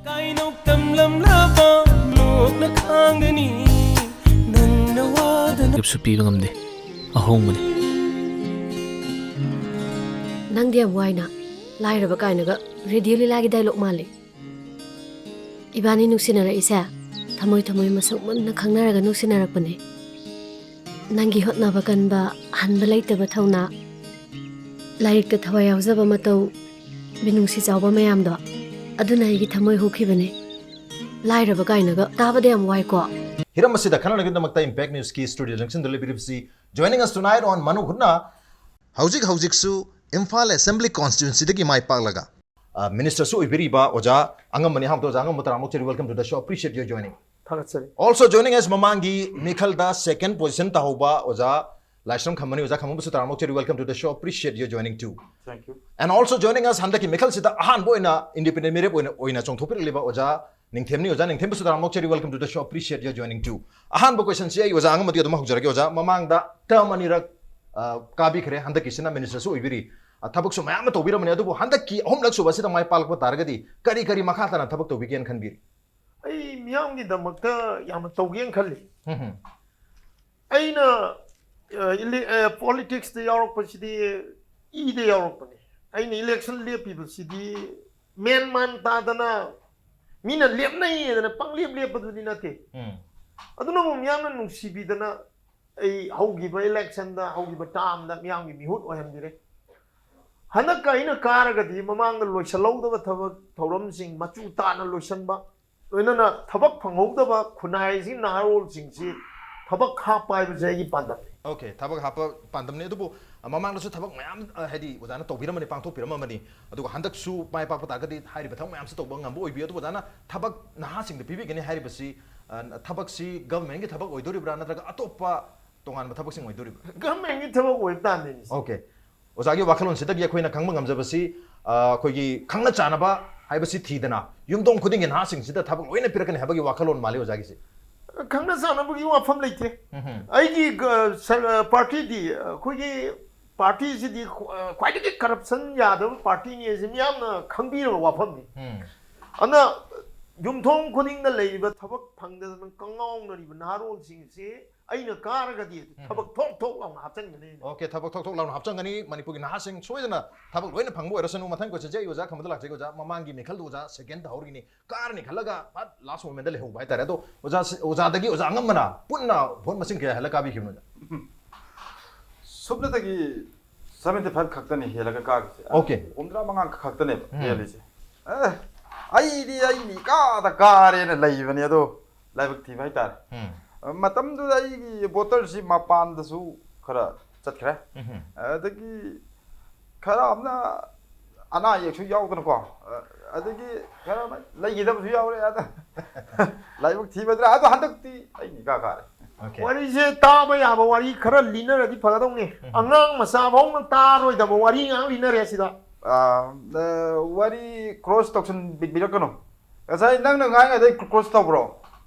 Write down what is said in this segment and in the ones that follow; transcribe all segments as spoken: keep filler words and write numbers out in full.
ꯀꯥꯏꯅꯧ ꯇꯝꯂꯝꯂꯕ ꯅꯣꯛꯅ ꯈꯥꯡꯒꯅꯤ ꯅꯪꯅ ꯋꯥꯗꯅ꯫ ꯒꯤꯐꯁꯨ ꯄꯤꯕ ꯉꯝꯗꯦ꯫ ꯑꯍꯣꯡꯕꯅꯤ꯫ ꯅꯪꯗꯤ ꯌꯥꯝ ꯋꯥꯏꯅ꯫ ꯂꯥꯏꯔꯕ ꯀꯥꯏꯅꯒ ꯔꯦꯗꯤꯑꯣ ꯂꯤꯂꯥꯒꯤ ꯗꯥꯏꯂꯣꯛ ꯃꯥꯜꯂꯤ꯫ ꯏꯕꯥꯅꯤ ꯅꯨꯡꯁꯤꯅꯔꯛꯏꯁꯦ ꯊꯃꯣꯏ ꯊꯃꯣꯏ ꯃꯁꯛ ꯃꯨꯟꯅ ꯈꯪꯅꯔꯒ ꯅꯨꯡꯁꯤꯅꯔꯛꯄꯅꯦ꯫ ꯅꯪꯒꯤ ꯍꯣꯠꯅꯕ ꯀꯟꯕ, ꯍꯟꯕ ꯂꯩꯇꯕ ꯊꯧꯅꯥ, ꯂꯥꯏꯔꯤꯛꯇ ꯊꯋꯥꯏ ꯌꯥꯎꯖꯕ ꯃꯇꯧ, ꯃꯤꯅꯨꯡꯁꯤ ꯆꯥꯎꯕ ꯃꯌꯥꯝꯗꯣ, ꯑꯗꯨꯅ ꯑꯩꯒꯤ ꯊꯃꯣꯏ ꯍꯨꯈꯤꯕꯅꯦ꯫ ꯂꯥꯏꯔꯕ ꯀꯥꯏꯅꯒ ꯇꯥꯕꯗ ꯌꯥꯝ ꯋꯥꯏꯀꯣ꯫ ꯍꯤꯔꯝ ꯑꯁꯤꯗ ꯈꯟꯅꯅꯕꯒꯤꯗꯃꯛꯇ Impact Newsꯀꯤ studio ꯖꯪꯁꯟꯗ ꯂꯩꯕꯤꯔꯤꯕꯁꯤ, joining us tonight on ꯃꯅꯨ ꯍꯨꯠꯅ, ꯍꯧꯖꯤꯛ ꯍꯧꯖꯤꯛꯁꯨ ꯏꯝꯐꯥꯜ Assembly Constituencyꯗꯒꯤ ꯃꯥꯏ ꯄꯥꯛꯂꯒ, ꯑ, ministerꯁꯨ ꯑꯣꯏꯕꯤꯔꯤꯕ ꯑꯣꯖꯥ ꯑꯉꯝꯕꯅꯤ꯫ ꯑꯍꯥꯟꯕꯗ ꯑꯣꯖꯥ ꯑꯉꯝꯕ ꯇꯔꯥꯃꯨꯛ cherry, welcome to the show, appreciate your joining꯫ ꯊꯥꯒꯠꯆꯔꯤ꯫ Also joining us ꯃꯃꯥꯡꯒꯤ ꯃꯤꯈꯜꯗ second position ꯇꯥꯍꯧꯕ ꯑꯣꯖꯥ ꯂꯥꯏꯁ꯭ꯔꯝ ꯈꯝꯕꯅꯤ꯫ ꯑꯣꯖꯥ ꯈꯝꯕꯕꯨꯁꯨ ꯇꯔꯥꯃꯨꯛ cherry, welcome to the show, appreciate your joining too꯫ Thank you꯫ And also joining us ꯍꯟꯗꯛꯀꯤ ꯃꯤꯈꯜꯁꯤꯗ ꯑꯍꯥꯟꯕ ꯑꯣꯏꯅ independent ꯃꯤꯔꯦꯞ ꯑꯣꯏꯅ, ꯑꯣꯏꯅ ꯆꯣꯡꯊꯣꯛꯄꯤꯔꯛꯂꯤꯕ ꯑꯣꯖꯥ ꯅꯤꯡꯊꯦꯝꯅꯤ꯫ ꯑꯣꯖꯥ ꯅꯤꯡꯊꯦꯝꯕꯨꯁꯨ ꯇꯔꯥꯃꯨꯛ cherry, welcome to the show, appreciate your joining too꯫ ꯑꯍꯥꯟꯕ questionꯁꯤ ꯑꯩ ꯑꯣꯖꯥ ꯑꯉꯝꯕꯗꯒꯤ ꯑꯗꯨꯝ ꯍꯧꯖꯔꯒꯦ꯫ ꯑꯣꯖꯥ, ꯃꯃꯥꯡꯗ term ꯑꯅꯤꯔꯛ, ꯑ, ꯀꯥꯕꯤꯈ꯭ꯔꯦ, ꯍꯟꯗꯛꯀꯤꯁꯤꯅ ministerꯁꯨ ꯑꯣꯏꯕꯤꯔꯤ, ꯑ, ꯊꯕꯛꯁꯨ ꯃꯌꯥꯝ ꯑꯃ ꯇꯧꯕꯤꯔꯝꯕꯅꯤ꯫ ꯑꯗꯨꯕꯨ ꯍꯟꯗꯛꯀꯤ ꯑꯍꯨꯝꯂꯛ ꯁꯨꯕ ꯑꯁꯤꯗ ꯃꯥꯏ ꯄꯥꯛꯂꯛꯄ ꯇꯥꯔꯒꯗꯤ ꯀꯔꯤ ꯀꯔꯤ ꯃꯈꯥ ꯇꯥꯅ ꯊꯕꯛ ꯇꯧꯕꯤꯒꯦꯅ ꯈꯟꯕꯤꯔꯤ? ꯑꯩ ꯃꯤꯌꯥꯝꯒꯤꯗꯃꯛꯇ ꯌꯥꯝꯅ ꯇꯧꯒꯦꯅ ꯈꯜꯂꯤ꯫ ꯍꯝ ꯍꯝ꯫ ꯑꯩꯅ, ꯑ, ꯏꯂꯦ-, ꯑ, politicsꯇ ꯌꯥꯎꯔꯛꯄꯁꯤꯗꯤ ꯏꯗ ꯌꯥꯎꯔꯛꯄꯅꯤ꯫ ꯑꯩꯅ election ꯂꯦꯞꯄꯤꯕꯁꯤꯗꯤ ꯃꯦꯟ ꯃꯥꯟ ꯇꯥꯗꯅ ꯃꯤꯅ ꯂꯦꯞꯅꯩꯌꯦꯗꯅ ꯄꯪꯂꯦꯞ ꯂꯦꯞꯄꯗꯨꯗꯤ ꯅꯠꯇꯦ꯫ ꯎꯝ꯫ ꯑꯗꯨꯅꯕꯨ ꯃꯤꯌꯥꯝꯅ ꯅꯨꯡꯁꯤꯕꯤꯗꯅ ꯑꯩ ꯍꯧꯈꯤꯕ electionꯗ, ꯍꯧꯈꯤꯕ termꯗ ꯃꯤꯌꯥꯝꯒꯤ ꯃꯤꯍꯨꯠ ꯑꯣꯏꯍꯟꯕꯤꯔꯦ꯫ ꯍꯟꯗꯛꯀ ꯑꯩꯅ ꯀꯥꯔꯒꯗꯤ ꯃꯃꯥꯡꯗ ꯂꯣꯏꯁꯤꯜꯍꯧꯗꯕ ꯊꯕꯛ ꯊꯧꯔꯝꯁꯤꯡ ꯃꯆꯨ ꯇꯥꯅ ꯂꯣꯏꯁꯤꯟꯕ, ꯂꯣꯏꯅꯅ ꯊꯕꯛ ꯐꯪꯍꯧꯗꯕ ꯈꯨꯟꯅꯥꯏꯁꯤ, ꯅꯍꯥꯔꯣꯜꯁꯤꯡꯁꯤ ꯊꯕꯛ ꯍꯥꯞꯄ ꯍꯥꯏꯕꯁꯦ ꯑꯩꯒꯤ ꯄꯥꯟꯗꯝꯅꯤ꯫ Okay, ꯊꯕꯛ ꯍꯥꯞꯄ ꯄꯥꯟꯗꯝꯅꯤ꯫ ꯑꯗꯨꯕꯨ, ꯑ, ꯃꯃꯥꯡꯗꯁꯨ ꯊꯕꯛ ꯃꯌꯥꯝ, ꯑ, ꯍꯥꯏꯗꯤ ꯑꯣꯖꯥꯅ ꯇꯧꯕꯤꯔꯝꯕꯅꯤ, ꯄꯥꯡꯊꯣꯛꯄꯤꯔꯝꯃꯕꯅꯤ꯫ ꯑꯗꯨꯒ ꯍꯟꯗꯛꯁꯨ ꯃꯥꯏ ꯄꯥꯛꯄ ꯇꯥꯔꯒꯗꯤ ꯍꯥꯏꯔꯤꯕ ꯊꯕꯛ ꯃꯌꯥꯝꯁꯤ ꯇꯧꯕ ꯉꯝꯕ ꯑꯣꯏꯕꯤꯌꯨ꯫ ꯑꯗꯨꯕꯨ ꯑꯣꯖꯥꯅ ꯊꯕꯛ ꯅꯍꯥꯁꯤꯡꯗ ꯄꯤꯕꯤꯒꯅꯤ ꯍꯥꯏꯔꯤꯕꯁꯤ, ꯑ, ꯊꯕꯛꯁꯤ governmentꯀꯤ ꯊꯕꯛ ꯑꯣꯏꯗꯣꯔꯤꯕ꯭ꯔꯥ, ꯅꯠꯇ꯭ꯔꯒ ꯑꯇꯣꯞꯄ ꯇꯣꯉꯥꯟꯕ ꯊꯕꯛꯁꯤꯡ ꯑꯣꯏꯗꯣꯔꯤꯕ꯭ꯔꯥ? Governmentꯀꯤ ꯊꯕꯛ ꯑꯣꯏꯕ ꯇꯥꯕꯅꯤꯅꯦ꯫ Okay꯫ ꯑꯣꯖꯥꯒꯤ ꯋꯥꯈꯜꯂꯣꯟꯁꯤꯗꯒꯤ ꯑꯩꯈꯣꯏꯅ ꯈꯪꯕ ꯉꯝꯖꯕꯁꯤ, ꯑ, ꯑꯩꯈꯣꯏꯒꯤ ꯈꯪꯅ ꯆꯥꯟꯅꯕ ꯍꯥꯏꯕꯁꯤ ꯊꯤꯗꯅ ꯌꯨꯝꯊꯣꯡ ꯈꯨꯗꯤꯡꯒꯤ ꯅꯍꯥꯁꯤꯡꯁꯤꯗ ꯊꯕꯛ ꯂꯣꯏꯅ ꯄꯤꯔꯛꯀꯅꯤ ꯍꯥꯏꯕꯒꯤ ꯋꯥꯈꯜꯂꯣꯟ ꯃꯥꯜꯂꯤ ꯑꯣꯖꯥꯒꯤꯁꯦ꯫ ꯈꯪꯅ ꯆꯥꯟꯅꯕꯒꯤ ꯋꯥꯐꯝ ꯂꯩꯇꯦ꯫ ꯎꯝ ꯍꯝ꯫ ꯑꯩꯒꯤ, ꯑ, ꯁ-, ꯑ, partyꯗꯤ, ꯑꯩꯈꯣꯏꯒꯤ partyꯁꯤꯗꯤ ꯈ꯭ꯋ-, ꯑ, ꯈ꯭ꯋꯥꯏꯗꯒꯤ corruption ꯌꯥꯗꯕ partyꯅꯤ ꯍꯥꯏꯁꯤ ꯃꯤꯌꯥꯝꯅ ꯈꯪꯕꯤꯔꯕ ꯋꯥꯐꯝꯅꯤ꯫ ꯎꯝ꯫ ꯑꯗꯨꯅ, ꯌꯨꯝꯊꯣꯡ ꯈꯨꯗꯤꯡꯗ ꯂꯩꯔꯤꯕ ꯊꯕꯛ ꯐꯪꯗꯗꯅ ꯀꯉꯥꯎꯅꯔꯤꯕ ꯅꯍꯥꯔꯣꯜꯁꯤꯡꯁꯦ ꯑꯩꯅ ꯀꯥꯔꯒꯗꯤ ꯊꯕꯛ ꯊꯣꯛ ꯊꯣꯛ ꯂꯥꯎꯅ ꯍꯥꯞꯆꯤꯟꯒꯅꯤ ꯑꯩꯅ꯫ ꯑꯣꯀꯦ, ꯊꯕꯛ ꯊꯣꯛ ꯊꯣꯛ ꯂꯥꯎꯅ ꯍꯥꯞꯆꯟꯒꯅꯤ꯫ ꯃꯅꯤꯄꯨꯔꯒꯤ ꯅꯍꯥꯁꯤꯡ ꯁꯣꯏꯗꯅ ꯊꯕꯛ ꯂꯣꯏꯅ ꯐꯪꯕ ꯑꯣꯏꯔꯁꯅꯨ꯫ ꯃꯊꯪ ꯀꯣꯏꯁꯟꯁꯦ ꯑꯩ ꯑꯣꯖꯥ ꯈꯝꯕꯗ ꯂꯥꯛꯆꯒꯦ꯫ ꯑꯣꯖꯥ, ꯃꯃꯥꯡꯒꯤ ꯃꯤꯈꯜꯗ ꯑꯣꯖꯥ ꯁꯦꯀꯦꯟ ꯇꯥꯍꯧꯔꯤꯅꯤ, ꯀꯥꯔꯅꯤ ꯈꯜꯂꯒ ꯐꯠ ꯂꯥꯁ ꯃꯣꯃꯦꯟꯗ ꯂꯩꯍꯧꯕ ꯍꯥꯏꯇꯥꯔꯦ꯫ ꯑꯗꯣ ꯑꯣꯖꯥ, ꯑꯣꯖꯥꯗꯒꯤ ꯑꯣꯖꯥ ꯑꯉꯝꯕꯅ ꯄꯨꯟꯅ ꯚꯣꯠ ꯃꯁꯤꯡ ꯀꯌꯥ ꯍꯦꯜꯂ ꯀꯥꯕꯤꯈꯤꯕꯅꯣ ꯑꯣꯖꯥ? ꯁꯨꯞꯅꯇꯒꯤ ꯁꯚꯦꯟꯇꯤ ꯐꯥꯏꯚ ꯈꯛꯇꯅꯤ ꯍꯦꯜꯂꯒ ꯀꯥꯈꯤꯁꯦ꯫ Okay. ꯍꯨꯝꯗ꯭ꯔꯥ ꯃꯉꯥ ꯈꯛꯇꯅꯦꯕ ꯎꯝ. ꯍꯦꯜꯂꯤꯁꯦ꯫ ꯑꯦ, ꯑꯩꯗꯤ ꯑꯩꯅꯤ ꯀꯥꯗ ꯀꯥꯔꯦꯅ ꯂꯩꯕꯅꯦ, ꯑꯗꯣ ꯂꯥꯏꯕꯛ ꯊꯤꯕ ꯍꯥꯏꯇꯥꯔꯦ꯫ ꯎꯝ. ꯃꯇꯝꯗꯨꯗ ꯑꯩꯒꯤ ꯚꯣꯇꯔꯁꯤ ꯃꯄꯥꯟꯗꯁꯨ ꯈꯔ ꯆꯠꯈ꯭ꯔꯦ꯫ ꯎꯝ. ꯑꯗꯒꯤ ꯈꯔ ꯑꯃꯅ ꯑꯅꯥ ꯑꯌꯦꯛꯁꯨ ꯌꯥꯎꯗꯅꯀꯣ, ꯑꯗꯒꯤ ꯈꯔ ꯑꯃ ꯂꯩꯈꯤꯗꯕꯁꯨ ꯌꯥꯎꯔꯦ꯫ ꯑꯗ ꯂꯥꯏꯕꯛ ꯊꯤꯕꯗ꯭ꯔꯥ, ꯑꯗꯣ ꯍꯟꯗꯛꯇꯤ ꯑꯩꯅꯤ ꯀꯥ ꯀꯥꯔꯦ꯫ Okay. ꯋꯥꯔꯤꯁꯦ ꯇꯥꯕ ꯌꯥꯕ ꯋꯥꯔꯤ ꯈꯔ ꯂꯤꯅꯔꯗꯤ ꯐꯒꯗꯧꯅꯤ꯫ ꯑꯉꯥꯡ ꯃꯆꯥ ꯐꯥꯎꯅ ꯇꯥꯔꯣꯏꯗꯕ ꯋꯥꯔꯤ ꯉꯥꯛ ꯂꯤꯅꯔꯦ ꯁꯤꯗ꯫ ꯑ, ꯑ, ꯋꯥꯔꯤ ꯀ꯭ꯔꯣꯁ ꯇꯧꯁꯟꯕꯤꯔꯛꯀꯅꯨ꯫ ꯉꯁꯥꯏ ꯅꯪꯅ ꯉꯥꯡꯉꯩꯗ ꯑꯩ ꯀ꯭ꯔꯣꯁ ꯇꯧꯕ꯭ꯔꯣ?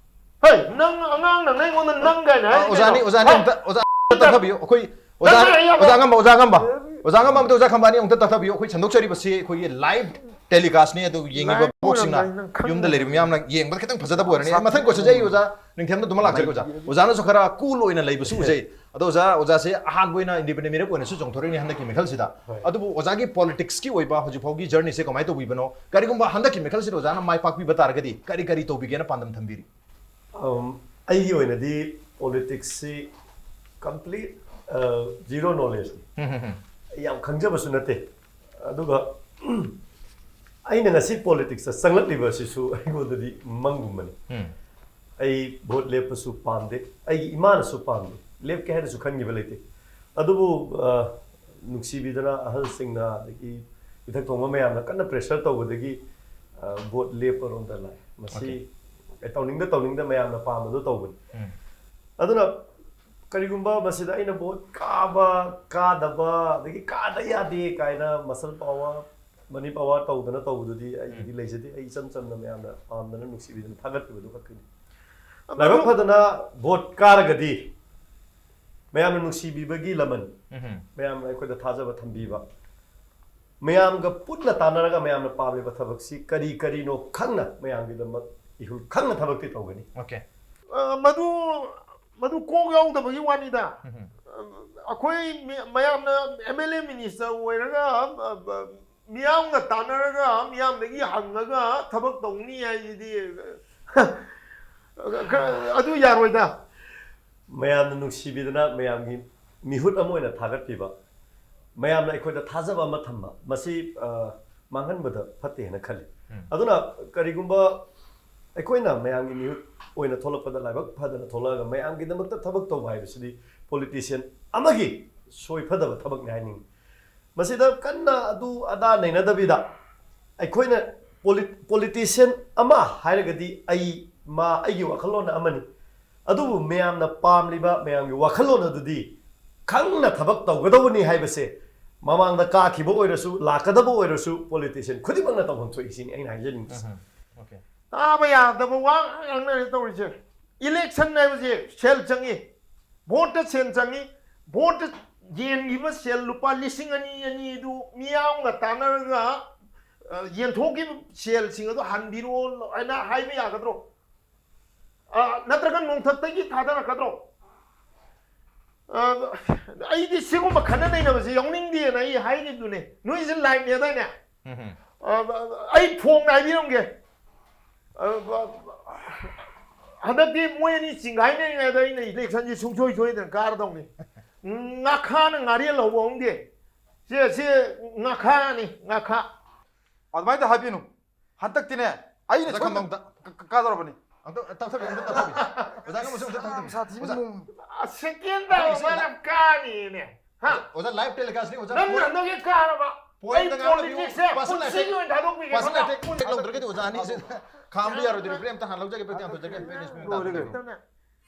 ꯍꯣꯏ, ꯅꯪ ꯑꯉꯥꯡ ꯅꯪꯅ ꯑꯩꯉꯣꯟꯗ ꯅꯪ ꯀꯥꯏꯅ ꯍꯥꯏꯔꯤ ꯑꯣꯖꯥꯅꯤ, ꯀꯩꯅꯣ? ꯑꯣꯖꯥꯅꯤ, ꯍꯣꯏ. ꯑꯝꯇ, ꯑꯣꯖꯥ ꯑꯝꯇ ꯇꯛꯊꯕꯤꯌꯨ꯫ ꯑꯩꯈꯣꯏ ꯑꯣꯖꯥ, ꯅꯪꯅ ꯑꯩ ꯑꯣꯖꯥ ꯑꯉꯝꯕ, ꯑꯣꯖꯥ ꯑꯉꯝꯕ, ꯑꯣꯖꯥ ꯑꯉꯝꯕ ꯑꯝꯇ, ꯑꯣꯖꯥ ꯈꯝꯕꯥꯅꯤ ꯑꯝꯇ ꯇꯛꯊꯕꯤꯌꯨ꯫ ꯑꯩꯈꯣꯏ ꯁꯟꯗꯣꯛꯆꯔꯤꯕꯁꯤ ꯑꯩꯈꯣꯏꯒꯤ live telecastꯅꯤ꯫ ꯑꯗꯨ ꯌꯦꯡꯉꯤꯕ Live ꯚꯣꯠꯁꯤꯡꯅ ꯑꯣꯏꯔꯝꯒꯅꯤ, ꯅꯪ ꯈꯪꯗꯕ. ꯌꯨꯝꯗ ꯂꯩꯔꯤꯕ ꯃꯤꯌꯥꯝꯅ ꯌꯦꯡꯕꯗ ꯈꯤꯇꯪ ꯐꯖꯗꯕ ꯑꯣꯏꯔꯅꯤ꯫ ꯃꯊꯪ ꯀꯣꯏꯁꯟꯁꯦ ꯑꯩ ꯑꯣꯖꯥ ꯅꯤꯡꯊꯦꯝꯅ ꯑꯗꯨꯃꯛ ꯂꯥꯛꯆꯒꯦ ꯑꯣꯖꯥ꯫ ꯑꯣꯖꯥꯅꯁꯨ ꯈꯔ cool ꯑꯣꯏꯅ ꯂꯩꯕꯁꯨ ꯎꯖꯩ꯫ ꯑꯗꯣ ꯑꯣꯖꯥ, ꯑꯣꯖꯥꯁꯦ ꯑꯍꯥꯟꯕ ꯑꯣꯏꯅ independent ꯃꯤꯔꯦꯞ ꯑꯣꯏꯅꯁꯨ ꯆꯣꯡꯊꯣꯔꯛꯏꯅꯤ ꯍꯟꯗꯛꯀꯤ ꯃꯤꯈꯜꯁꯤꯗ꯫ ꯍꯣꯏ. ꯑꯗꯨꯕꯨ ꯑꯣꯖꯥꯒꯤ politicsꯀꯤ ꯑꯣꯏꯕ ꯍꯧꯖꯤꯛ ꯐꯥꯎꯒꯤ journeyꯁꯦ ꯀꯃꯥꯏꯅ ꯇꯧꯕꯤꯕꯅꯣ? ꯀꯔꯤꯒꯨꯝꯕ ꯍꯟꯗꯛꯀꯤ ꯃꯤꯈꯜꯁꯤꯗ ꯑꯣꯖꯥꯅ ꯃꯥꯏ ꯄꯥꯛꯄꯤꯕ ꯇꯥꯔꯒꯗꯤ ꯀꯔꯤ ꯀꯔꯤ ꯇꯧꯕꯤꯒꯦꯅ ꯄꯥꯟꯗꯝ ꯊꯝꯕꯤꯔꯤ? ꯑꯝ, ꯑꯩꯒꯤ ꯑꯣꯏꯅꯗꯤ politicsꯁꯤ complete zero knowledgeꯅꯤ꯫ ꯑꯩ ꯌꯥꯝ ꯈꯪꯖꯕꯁꯨ ꯅꯠꯇꯦ꯫ ꯑꯗꯨꯒ ꯑꯩꯅ ꯉꯁꯤ politicsꯇ ꯆꯪꯂꯛꯂꯤꯕ ꯑꯁꯤꯁꯨ ꯑꯩꯉꯣꯟꯗꯗꯤ ꯃꯪꯒꯨꯝꯕꯅꯤ꯫ ꯑꯩ ꯚꯣꯠ ꯂꯦꯞꯄꯁꯨ ꯄꯥꯝꯗꯦ, ꯑꯩꯒꯤ ꯏꯃꯥꯅꯁꯨ ꯄꯥꯝꯗꯦ, ꯂꯦꯞꯀꯦ ꯍꯥꯏꯅꯁꯨ ꯈꯟꯈꯤꯕ ꯂꯩꯇꯦ꯫ ꯑꯗꯨꯕꯨ ꯑ, ꯅꯨꯡꯁꯤꯕꯤꯗꯅ ꯑꯍꯜꯁꯤꯡꯅ, ꯑꯗꯒꯤ ꯏꯊꯛ ꯊꯣꯡꯕ ꯃꯌꯥꯝꯅ ꯀꯟꯅ pressure ꯇꯧꯕꯗꯒꯤ ꯑ, ꯚꯣꯠ ꯂꯦꯞꯄꯔꯣꯝꯗ ꯂꯥꯛꯑꯦ꯫ ꯃꯁꯤ Okay. ꯑꯩ ꯇꯧꯅꯤꯡꯗ ꯇꯧꯅꯤꯡꯗ ꯃꯌꯥꯝꯅ ꯄꯥꯝꯕꯗꯣ ꯇꯧꯕꯅꯤ꯫ ꯎꯝ. ꯑꯗꯨꯅ ꯀꯔꯤꯒꯨꯝꯕ ꯃꯁꯤꯗ ꯑꯩꯅ ꯚꯣꯠ ꯀꯥꯕ ꯀꯥꯗꯕ, ꯑꯗꯒꯤ ꯀꯥꯗ ꯌꯥꯗꯦ ꯀꯥꯏꯅ muscle power, money power ꯇꯧꯗꯅ ꯇꯧꯕꯗꯨꯗꯤ ꯑꯩꯒꯤꯗꯤ ꯂꯩꯖꯗꯦ꯫ ꯑꯩ ꯏꯆꯝ ꯆꯝꯅ ꯃꯌꯥꯝꯅ ꯄꯥꯝꯗꯅ ꯅꯨꯡꯁꯤꯕꯤꯗꯅ ꯊꯥꯒꯠꯈꯤꯕꯗꯨ ꯈꯛꯀꯤꯅꯤ꯫ ꯂꯥꯏꯕꯛ ꯐꯗꯅ ꯚꯣꯠ ꯀꯥꯔꯒꯗꯤ ꯃꯌꯥꯝꯅ ꯅꯨꯡꯁꯤꯕꯤꯕꯒꯤ ꯂꯃꯟ, ꯎꯝ. ꯃꯌꯥꯝꯅ ꯑꯩꯈꯣꯏꯗ ꯊꯥꯖꯕ ꯊꯝꯕꯤꯕ, ꯃꯌꯥꯝꯒ ꯄꯨꯟꯅ ꯇꯥꯟꯅꯔꯒ ꯃꯌꯥꯝꯅ ꯄꯥꯝꯂꯤꯕ ꯊꯕꯛꯁꯤ ꯀꯔꯤ ꯀꯔꯤꯅꯣ ꯈꯪꯅ ꯃꯌꯥꯝꯒꯤꯗꯃꯛ ꯏꯍꯨꯜ ꯈꯪꯅ ꯊꯕꯛꯇꯤ ꯇꯧꯒꯅꯤ꯫ Okay. ꯃꯗꯨ ꯃꯗꯨ ꯀꯣꯛ ꯌꯥꯎꯗꯕꯒꯤ ꯋꯥꯅꯤꯗ꯫ ꯑꯩꯈꯣꯏ ꯃꯤ- ꯃꯌꯥꯝꯅ ꯑꯦꯝ ꯑꯦꯜ ꯑꯦ ꯃꯤꯅꯤꯁꯇꯔ ꯑꯣꯏꯔꯒ ꯑ, ꯑ, ꯃꯤꯌꯥꯝꯒ ꯇꯥꯟꯅꯔꯒ ꯃꯤꯌꯥꯝꯗꯒꯤ ꯍꯪꯉꯒ ꯊꯕꯛ ꯇꯧꯅꯤ ꯍꯥꯏꯁꯤꯗꯤ ꯈꯔ- ꯑꯗꯨ ꯌꯥꯔꯣꯏꯗ꯫ ꯃꯌꯥꯝꯅ ꯅꯨꯡꯁꯤꯕꯤꯗꯅ ꯃꯌꯥꯝꯒꯤ ꯃꯤꯍꯨꯠ ꯑꯃ ꯑꯣꯏꯅ ꯊꯥꯒꯠꯄꯤꯕ, ꯃꯌꯥꯝꯅ ꯑꯩꯈꯣꯏꯗ ꯊꯥꯖꯕ ꯑꯃ ꯊꯝꯕ, ꯃꯁꯤ ꯑ, ꯃꯥꯡꯍꯟꯕꯗ ꯐꯠꯇꯦ ꯍꯥꯏꯅ ꯈꯜꯂꯤ꯫ ꯑꯗꯨꯅ ꯀꯔꯤꯒꯨꯝꯕ ꯑꯩꯈꯣꯏꯅ ꯃꯌꯥꯝꯒꯤ ꯃꯤꯍꯨꯠ ꯑꯣꯏꯅ ꯊꯣꯛꯂꯛꯄꯗ ꯂꯥꯏꯕꯛ ꯐꯗꯅ ꯊꯣꯛꯂꯛꯑꯒ ꯃꯌꯥꯝꯒꯤꯗꯃꯛꯇ ꯊꯕꯛ ꯇꯧꯕ ꯍꯥꯏꯕꯁꯤꯗꯤ ꯄꯣꯂꯤꯇꯤꯁꯤꯌꯥꯟ ꯑꯃꯒꯤ ꯁꯣꯏ ꯐꯗꯕ ꯊꯕꯛꯅꯤ ꯍꯥꯏꯅꯤꯡꯏ꯫ ꯃꯁꯤꯗ ꯀꯟꯅ ꯑꯗꯨ ꯑꯗꯥ ꯅꯩꯅꯗꯕꯤꯗ ꯑꯩꯈꯣꯏꯅ ꯄꯣꯂꯤꯇꯤꯁꯤꯌꯥꯟ ꯑꯃ ꯍꯥꯏꯔꯒꯗꯤ ꯑꯩ ꯃꯥ ꯑꯩꯒꯤ ꯋꯥꯈꯜꯂꯣꯟ ꯑꯃꯅꯤ꯫ ꯑꯗꯨꯕꯨ ꯃꯌꯥꯝꯅ ꯄꯥꯝꯂꯤꯕ ꯃꯌꯥꯝꯒꯤ ꯋꯥꯈꯜꯂꯣꯟ ꯑꯗꯨꯗꯤ ꯈꯪꯅ ꯊꯕꯛ ꯇꯧꯒꯗꯧꯕꯅꯤ ꯍꯥꯏꯕꯁꯦ ꯃꯃꯥꯡꯗ ꯀꯥꯈꯤꯕ ꯑꯣꯏꯔꯁꯨ ꯂꯥꯛꯀꯗꯕ ꯑꯣꯏꯔꯁꯨ ꯄꯣꯂꯤꯇꯤꯁꯤꯌꯥꯟ ꯈꯨꯗꯤꯡꯃꯛꯅ ꯇꯧꯐꯝ ꯊꯣꯛꯏ ꯁꯤꯅꯤ ꯑꯩꯅ ꯍꯥꯏꯖꯅꯤꯡꯕꯁꯦ꯫ Okay. ꯇꯥꯕ ꯌꯥꯗꯕ ꯋꯥ ꯉꯥꯡꯅꯔꯦ ꯇꯧꯔꯤꯁꯦ꯫ ꯏꯂꯦꯛꯁꯟ ꯍꯥꯏꯕꯁꯦ ꯁꯦꯜ ꯆꯪꯉꯤ, ꯚꯣꯠꯇ ꯁꯦꯜ ꯆꯪꯉꯤ꯫ ꯚꯣꯠꯇ ꯌꯦꯟꯈꯤꯕ ꯁꯦꯜ ꯂꯨꯄꯥ ꯂꯤꯁꯤꯡ ꯑꯅꯤ ꯑꯅꯤꯗꯨ ꯃꯤꯌꯥꯝꯒ ꯇꯥꯟꯅꯔꯒ ꯑ, ꯌꯦꯟꯊꯣꯛꯈꯤꯕ ꯁꯦꯜꯁꯤꯡ ꯑꯗꯨ ꯍꯟꯕꯤꯔꯛꯑꯣ ꯍꯥꯏꯅ ꯍꯥꯏꯕ ꯌꯥꯒꯗ꯭ꯔꯣ? ꯑ, ꯅꯠꯇ꯭ꯔꯒ ꯅꯣꯡꯊꯛꯇꯒꯤ ꯊꯥꯗꯔꯛꯀꯗ꯭ꯔꯣ? ꯑ, ꯑꯩꯗꯤ ꯁꯤꯒꯨꯝꯕ ꯈꯟꯅ ꯅꯩꯅꯕꯁꯦ ꯌꯥꯎꯅꯤꯡꯗꯦꯅ ꯑꯩ ꯍꯥꯏꯈꯤꯕꯗꯨꯅꯦ꯫ ꯅꯣꯏꯁꯦ ꯂꯥꯏꯞꯅꯦ ꯑꯗꯥꯏꯅꯦ? ꯑ, ꯑꯩ ꯐꯣꯡꯅ ꯍꯥꯏꯕꯤꯔꯝꯒꯦ꯫ ꯑ, ꯍꯟꯗꯛꯇꯤ ꯃꯣꯏ ꯑꯅꯤ ꯆꯤꯡꯒꯥꯏꯅꯔꯤꯉꯩꯗ ꯑꯩꯅ ꯏꯂꯦꯛꯁꯟꯁꯤ ꯁꯨꯡꯁꯣꯏ ꯁꯣꯏꯗꯅ ꯀꯥꯔꯗꯧꯅꯤ꯫ ꯉꯥꯈꯥꯅ ꯉꯥꯔꯦꯜ ꯍꯧꯕ ꯍꯧꯅꯗꯦ꯫ ꯁꯤ ꯁꯤ ꯉꯥꯈꯥꯅꯤ, ꯉꯥꯈꯥ꯫ ꯑꯗꯨꯃꯥꯏꯅ ꯍꯥꯏꯕꯤꯅꯨ꯫ ꯍꯟꯗꯛꯇꯤꯅꯦ ꯑꯩꯅ ꯑꯣꯖꯥ ꯁꯣꯏꯗꯅ ꯈꯝꯕꯝꯗ꯫ ꯀ- ꯀ- ꯀꯥꯗꯧꯔꯕꯅꯤ꯫ ꯑꯝꯇ ꯇꯞꯊꯕꯤꯌꯨ, ꯑꯝꯇ ꯇꯞꯊꯕꯤꯌꯨ꯫ ꯑꯣꯖꯥ ꯉꯝꯃꯁꯨ ꯑꯝꯇ ꯇꯞꯊꯕꯤꯌꯨ꯫ ꯁꯥꯊꯤꯕ ꯑꯣꯖꯥ, ꯃꯑꯣꯡ꯫ ꯁꯦꯀꯦꯟꯗ ꯃꯥꯅ ꯀꯥꯅꯤꯅꯦ꯫ ꯍꯥ? ꯑꯣꯖꯥ, ꯂꯥꯏꯞ ꯇꯦꯂꯤꯀꯥꯁꯅꯤ ꯑꯣꯖꯥ꯫ ꯅꯪꯅ ꯅꯪꯒꯤ ꯀꯥꯔꯕ? Point ꯑꯩ ꯇ ꯉꯥꯡꯅꯕꯤꯌꯨ꯫ ꯄꯣꯂꯤꯇꯤꯛꯁꯁꯦ Personal ꯄꯨꯟꯁꯤꯒꯤ attack꯫ ꯑꯣꯏꯅ ꯊꯥꯗꯣꯛꯄꯤꯒꯦ꯫ Personal ꯈꯪꯕ꯭ꯔꯥ? attack ꯇꯦꯛ ꯂꯧꯗ꯭ꯔꯒꯗꯤ ꯑꯣꯖꯥ ꯑꯅꯤꯁꯦ ꯈꯥꯝꯕ ꯌꯥꯔꯣꯏꯗꯣꯔꯤ꯫ ꯕ꯭ꯔꯦꯛ ꯑꯝꯇ ꯍꯥꯟꯅ ꯂꯧꯖꯒꯦ, ꯕ꯭ꯔꯦꯛ ꯑꯝꯇ ꯍꯥꯟꯅ ꯂꯧꯖꯒꯦ꯫ ꯄꯦꯅꯦꯖꯃꯦꯟ ꯂꯣꯏꯔꯦ ꯇꯥꯛꯄꯤꯌꯨ꯫ ꯀꯩꯅꯣ꯫ ꯅꯪꯅ